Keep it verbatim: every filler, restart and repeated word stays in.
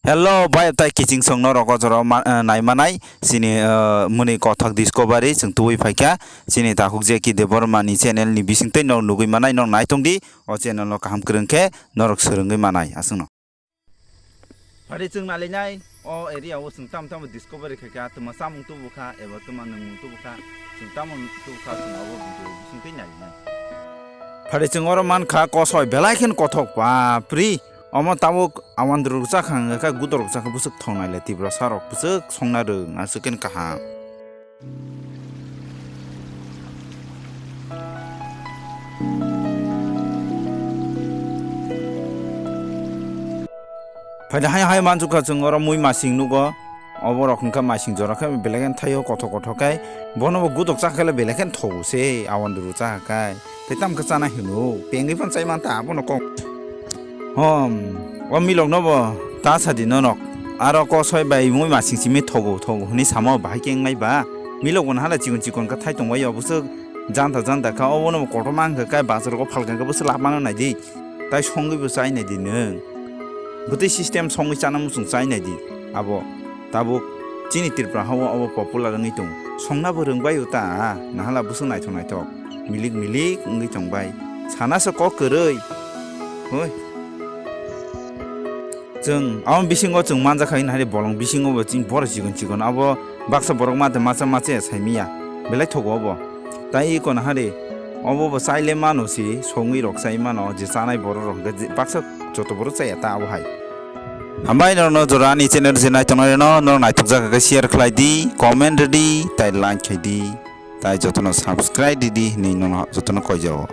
Hello, bai tai kiching song norok o jora ma-, eh, nai manai. Chini, eh, muni kothok Discovery chwng tubui phaikha. Chini takhuk J K Debbarma ni channel ni bisingtwi norok nugui manai, norok nai tongdi. O channel no kaham kwrwng khe norok swrwngwi manai aswkno. Phari chwng nailainai, o area o chwng tamo tamo discovery khaikha, twma chamung tubukha, eba twma nwngmung tubukha, chwng tamo tubukha, chwng abo video bisingtwi nailainai. Phari chwng oro mankha kosoi belai khen kothok, bapri. Omo tabuk awandru rwchak hwnkha, gudok rwchak khe bwswk thok naile, Tiprasa rok bwswk songna rwng, aswk khe kaham. Phaida hai hai manjukha chwng oro mui masing nugo. Obo rok hwnkha masing jora khe belai khe thaio kothok kothok khe. Bono bo gudok chakha khe belai khe thogo se awandru chakha khe. Tei tamo khe chana hino, pengwi phano chai manta abono kok. Hom, o milok no bo ta sadi nonok. Aro kosoi bai mui masing simi thogo thogo hwnwi samo bahai khe wngnai ba. Milok bo nahala chikon chikon khe thai tongbai o bwswk janta janta kha, obono bo kotorma wngkha khe bazar o phalkha khe bwswk lab mano naidi. Tai songwi bo chai naidi nwng. Bwtwi system songwi chana muchung chai naidi abo. Tabuk chini Tripura hao abo popular wngwi tong. Songna bo rwngbai o ta, nahala bwswk naithok naithok. Milik milik wngwi tongbai. Sana se kok kwrwi. Hoi. Chwng abo bisingo chwng manjakha hwnwi hai bolong bisingo bo chini borok chikon chikon abo baksa borok mate macha macha saimiya. Belai thogo obo. Tai iko nahari obo bo chaile mano si songwi rok chai mano je chanai borok rok hwnkhe je baksa joto borok chaya ta abo hai. Hambai norokno jora ani channel se naitongnai rokno norok naithok jakha khe share khlai di, comment rw di, tai like khai di, tai jotono subscribe rw di hwnwi nono jotono koijao.